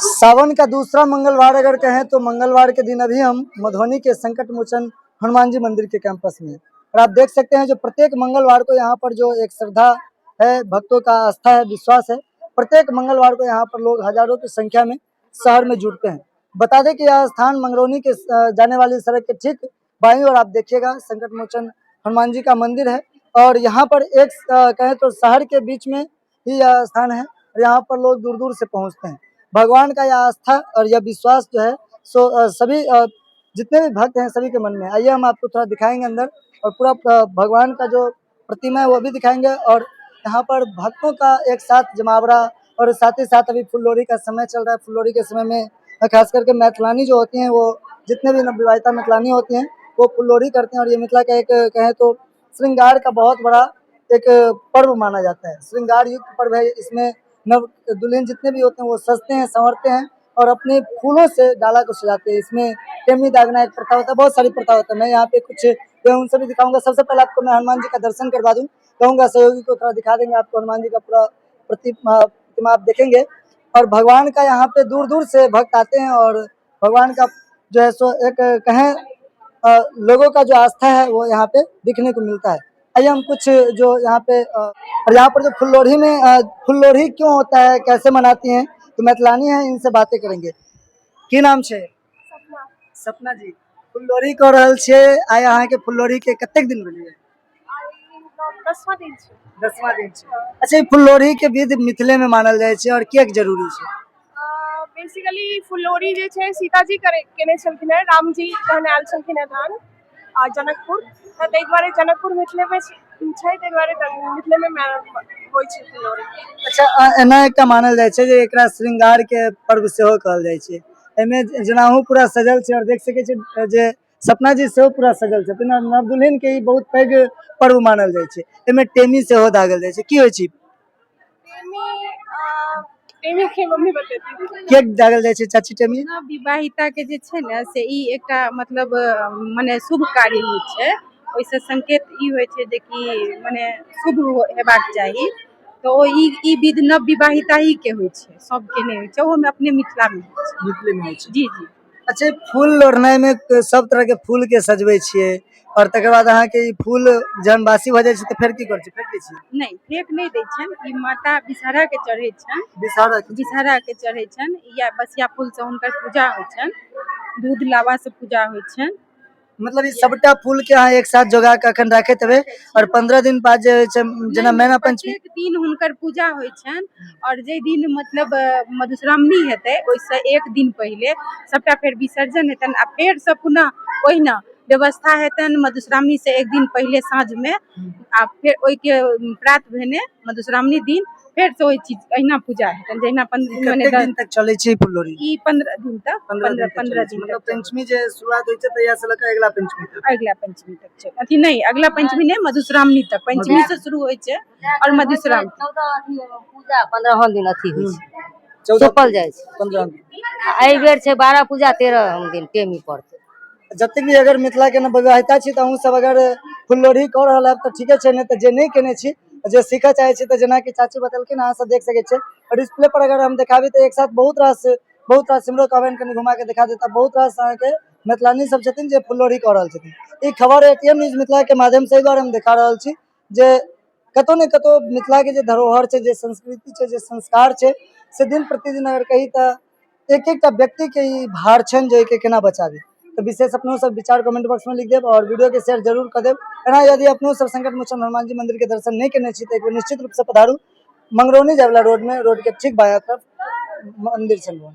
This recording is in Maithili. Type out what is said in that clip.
सावन का दूसरा मंगलवार अगर कहें तो मंगलवार के दिन अभी हम मधुबनी के संकट मोचन हनुमान जी मंदिर के कैंपस में हैं। और आप देख सकते हैं जो प्रत्येक मंगलवार को यहाँ पर जो एक श्रद्धा है, भक्तों का आस्था है, विश्वास है, प्रत्येक मंगलवार को यहाँ पर लोग हजारों की संख्या में शहर में जुटते हैं। बता दें कि यह स्थान मंगरौनी के जाने वाली सड़क के ठीक बाईं ओर आप देखिएगा संकट मोचन हनुमान जी का मंदिर है। और यहाँ पर एक कहें तो शहर के बीच में ही यह स्थान है और यहाँ पर लोग दूर दूर से पहुँचते हैं। भगवान का यह आस्था और यह विश्वास जो है सो सभी जितने भी भक्त हैं सभी के मन में है। आइए हम आपको थोड़ा दिखाएंगे अंदर और पूरा भगवान का जो प्रतिमा है वो भी दिखाएंगे। और यहाँ पर भक्तों का एक साथ जमावड़ा और साथ ही साथ अभी फुललोरी का समय चल रहा है। फुललोरी के समय में खास करके मैथिलानी जो होती हैं, वो जितने भी नवविवाहिता मैथिलानी होती हैं वो फुललोरी करते हैं। और ये मिथिला का एक कहें तो श्रृंगार का बहुत बड़ा एक पर्व माना जाता है। श्रृंगार युक्त पर्व है। इसमें नव दुल्हन जितने भी होते हैं वो सजते हैं, संवरते हैं और अपने फूलों से डाला को सजाते हैं। इसमें टेमी दागना एक प्रथा होता है, बहुत सारी प्रथा होता है। मैं यहाँ पे कुछ जो है उनसे भी दिखाऊंगा। सबसे पहले आपको मैं हनुमान जी का दर्शन करवा दूं, कहूंगा सहयोगी को थोड़ा दिखा देंगे आपको हनुमान जी का पूरा प्रतिमा प्रतिमा आप देखेंगे। और भगवान का यहाँ पे दूर दूर से भक्त आते हैं और भगवान का जो है सो एक कहें लोगों का जो आस्था है वो यहाँ पे दिखने को मिलता है। आइए हम कुछ जो यहाँ पे और यहाँ पर जो फुललोढ़ी में फुललोढ़ी क्यों होता है, कैसे मनाती हैं, तो मैथिलानी है, इनसे बातें करेंगे। की नाम छै? सपना। सपना जी, फुललोढ़ी कऽ रहल छियै आइ। अहाँके फुललोढ़ी के कतेक दिन भेलै? आइ 10वां दिन छै। 10वां दिन छै। अच्छा, ई फुललोढ़ी के विध मिथिले में मानल जाइ छै और किएक जरूरी छै? बेसिकली फुललोरी जे छै सीताजी करे केने छलखिन हेँ, रामजी जहन आयल छलखिन हेँ धान आ जनकपुर, तऽ ताहि दुआरे जनकपुर मिथिलेमे छै, ताहि दुआरे मिथिलेमे होइ छै फुललोरी। अच्छा, एना एकटा मानल जाइ छै जे एकरा श्रृंगार के पर्व सेहो कहल जाइ छै। एहिमे जेना अहूँ पूरा सजल छै और देख सकै छी जे सपना जी सेहो पूरा सजल छथिन और नवदुल्हन के ई बहुत पैघ पर्व मानल जाइ छै। एहिमे टेमी सेहो दागल जाइ छै। की होइ छै? टेमी, टेमी के मम्मी बतेती। किएक दागल जाइ छै चाची टेमी? नव विवाहिता के जे छै ने से ई एकटा मतलब मने शुभ कार्य होइ छै। ओहिसँ संकेत ई होइ छै जे कि मने शुभ हेबाक चाही। तऽ ओ ई ई विध नव विवाहिता ही के होइ छै, सबके नहि होइ छै। ओहोमे अपने मिथिला मे होइ छै। मिथिले मे होइ छै। जी जी। अच्छा, ई फूल लोढ़नाइ मे सब तरह के फूल के सजबै छियै और तकर बाद अहाँके ई फूल जहन बासी भऽ जाइ छै तऽ फेर की करै छियै? फेंक दै छियै? नहि, फेक नहि दै छनि। ई माता विषहरा के चढ़ै छनि। विषहरा के? विषहरा के चढ़ै छनि या बसिया फूल से हुनकर पूजा होइ छनि, दूध लावा से पूजा होइ छनि। मतलब ई सबटा फूल के अहाँ एक साथ जोगा के अखन राखैत हेबै और 15 दिन बाद जे होइ छै जेना मैना पंचमी। प्रत्येक दिन हुनकर पूजा होइ छनि और जाहि दिन मतलब मधुश्रावणी हेतै ओहिसँ एक दिन पहिले सबटा फेर विसर्जन हेतनि आ फेरसँ पुनः ओहिना व्यवस्था हेतनि मधुश्रावणी से एक दिन पहिले साँझमे आ फेर ओहिके प्रात भेने मधुश्रावणी दिन फेरसँ ओहि चीज अहिना पूजा हेतनि जहिना मने कतेक दिन तक चलै छै ई फुललोढ़ी? ई 15 दिन तक। 15 दिन 15 तक 15 चलै छै। दिन मतलब तक चलै। पंचमी जे शुरुआत होइ छै तहिया से लऽ कऽ अगिला पंचमी तक? अगिला पंचमी तक छै। अथी नहि, अगिला पंचमी नहि, मधुश्रावणी तक। पंचमी से शुरू होइ छै और मधुश्रावणी। 14 अथी पूजा, 15 दिन अथी होइ छै। 14? सोपल जाइ छै। 15 दिन। आ एहि बेर छै 12 पूजा, 13 दिन टेमी पड़तै। जतेक भी अगर मिथिला के नवविवाहिता छी तऽ अहूँ सब अगर फुललोढ़ी कऽ रहल हैब तऽ ठीके छै, नहि तऽ जे नहि केने छी, जे सीखऽ चाहै छी, तऽ जेनाकि चाची बतेलखिन अहाँ सब देख सकै छियै। और डिस्प्ले पर अगर हम देखाबी तऽ एक साथ बहुत रास इम्हरो कहबनि कनि घुमा के देखा देता, बहुत रास अहाँके मैथिलानी सब छथिन जे फुललोढ़ी कऽ रहल छथिन। ई खबर एटीएम न्यूज मिथिला के माध्यम से एहि दुआरे हम देखा रहल छी जे कतौ ने कतौ मिथिला के जे धरोहर छै, जे संस्कृति छै, जे संस्कार छै, से दिन प्रतिदिन अगर कही तऽ एक एकटा व्यक्ति के ई भार छनि जे एहिके केना बचाबी। तऽ विशेष अपनो सब विचार कमेंट बॉक्स में लिख देब और वीडियो के शेयर जरूर कर देब। एना यदि अपनो सब संकट मोचन हनुमान जी मंदिर के दर्शन नहीं केने छी तऽ एक बेर निश्चित रूप से पधारू। मंगरौनी जाय वाला रोड में, रोड के ठीक बायां तरफ मंदिर छनि।